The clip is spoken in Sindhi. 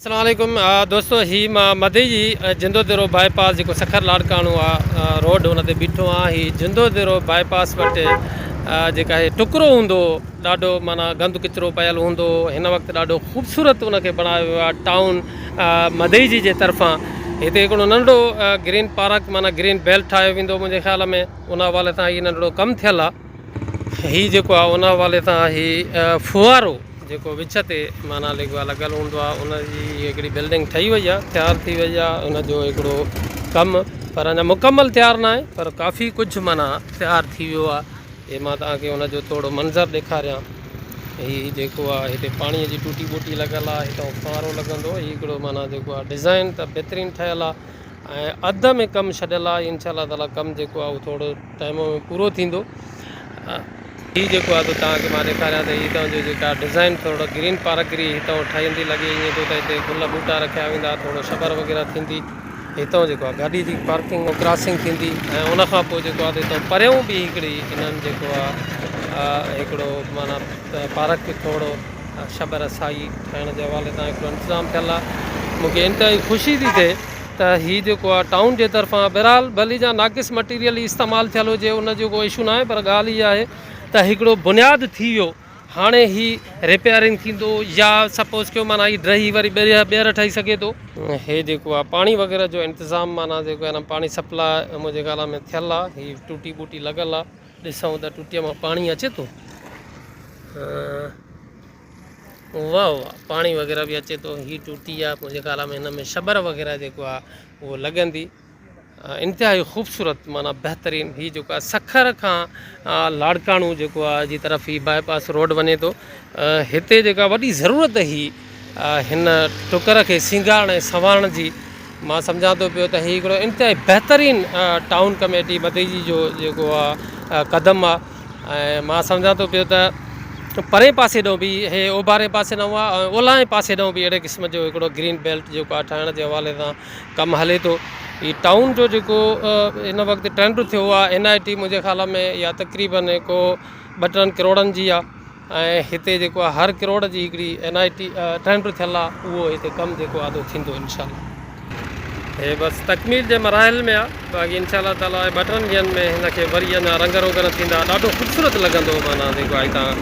السلام عليڪم دوستو هي مان مدئي جي جندو ديرو باء پاس جيڪو سکر لاڙڪاڻو آ روڊ ان تي بيٺو آ هي جندو ديرو باء پاس وٽ جيڪا هي ٽڪرو هوندو ڏاڍو معنيٰ گند ڪچرو پيل هوندو هن وقت ڏاڍو خوبصورت ان کي بڻايو ويو آ ٽائون مدئي جي جي طرفان هتي هڪڙو ننڍڙو گرين پارڪ معنيٰ گرين بيلٽ ٺاهيو ويندو منهنجي خيال ۾ ان حوالي سان هي ننڍڙو ڪم ٿيل آ هي جيڪو آ ان حوالي سان هي ڦوهارو جيڪو وچ تي معنيٰ ليڪو آ لڳل هوندو آ ان جي هڪڙي بلڊنگ ٺهي وئي آ تيار ٿي وئي آ ان جو هڪڙو ڪم پر اڃا مڪمل تيار ناهي پر ڪافي ڪجهه معنيٰ تيار ٿي ويو آ هي مان توهان کي ان جو ٿورو منظر ڏيکاريان هي جيڪو آ هتي پاڻي جي ٽوٽي ٻوٽي لڳل آ هتان ڦوهارو لڳندو هي هڪڙو معنيٰ جيڪو آ ڊزائن ته بهترين ٺهيل آ ۽ اڌ ۾ ڪم ڇڏيل آ انشاء الله تعالي ڪم جيڪو آ اهو ٿورو ٽائيم ۾ پورو ٿيندو. هي جيڪو آ تو توهان کي مان ڏيکاريان ته هي هتان جو جيڪا ڊزائين ٿورو گرين پارڪ گري هتان ٺهندي لڳي ائين ٿو ته هتي گل ٻوٽا رکيا ويندا ٿورو شبر وغيره ٿيندي هتان جيڪو آ گاڏي جي پارڪنگ ڪراسنگ ٿيندي ۽ ان کان پوء جيڪو آ ته هتان پريون به هڪڙي انهن جيڪو آ هڪڙو معنيٰ پارڪ ٿورو شبر سائي ٺاهڻ جي حوالي سان هڪڙو انتظام ٿيل آ مونکي انتهائي خوشي ٿي ٿئي ته هي جيڪو آ ٽائون جي طرفان بهرحال ڀلي جا ناقص مٽيريل ئي استعمال ٿيل هجي ان جو ڪو اشو ناهي پر ڳالهه اها آهي ته هڪڙو بنياد ٿي ويو هاڻي هي ريپيئرنگ ٿيندو يا سپوز ڪيو معنيٰ هي ڊهي وري ٻيهر ٺهي سگهي ٿو. هي جيڪو آ پاڻي وغيره جو انتظام معنيٰ جيڪو آهي نه پاڻي سپلاء منهنجي خيال ۾ ٿيل آ هي ٽوٽي ٻوٽي لڳل آ ڏسون ته ٽوٽي مان پاڻي اچي ٿو. واه واه پاڻي وغيره به اچي ٿو هي ٽوٽي آ منهنجي خيال ۾ هن ۾ شبر وغيره جيڪو آ اهو لڳندي انتهائي خوبصورت معنيٰ بهترين هي جيڪو آ سکر کان لاڙڪاڻو جيڪو آ جي طرف هي باء پاس روڊ وڃي ٿو هتي جيڪا وڏي ضرورت هي هن ٽڪر کي سينگارڻ ۽ سنوارڻ جي مان سمجهان ٿو پيو ته هي هڪڙو انتهائي بهترين ٽائون ڪميٽي مدئجي جو جيڪو آ قدم آ ۽ مان سمجهان ٿو پيو ته پرئين پاسي ڏانهن به هي اوڀارين پاسي ڏانهن آهي ۽ اولاهين پاسي ڏانهن به اهڙي قسم جو هڪڙو گرين بيلٽ جيڪو آهي ٺاهڻ جي حوالي سان ڪم هلي ٿو هي ٽائون جو جيڪو هن وقت ٽرينڊ ٿيو آهي اين آء ٽي منهنجي خيال ۾ اها تقريبن ڪو ٻه ٽن ڪروڙن جي آهي ۽ هتي جيڪو آهي هر ڪروڙ جي هڪڙي اين آء ٽي ٽرينڊ ٿيل آهي اهو هتي ڪم جيڪو آهي ٿيندو انشاء الله هي بس تڪميل جي مراحل ۾ آ باقي انشاء الله تعالي ٻه ٽن ڏينهن ۾ هن کي وري اڃا رنگ روغن ٿيندا ڏاڍو خوبصورت لڳندو معنيٰ جيڪو آهي هتان.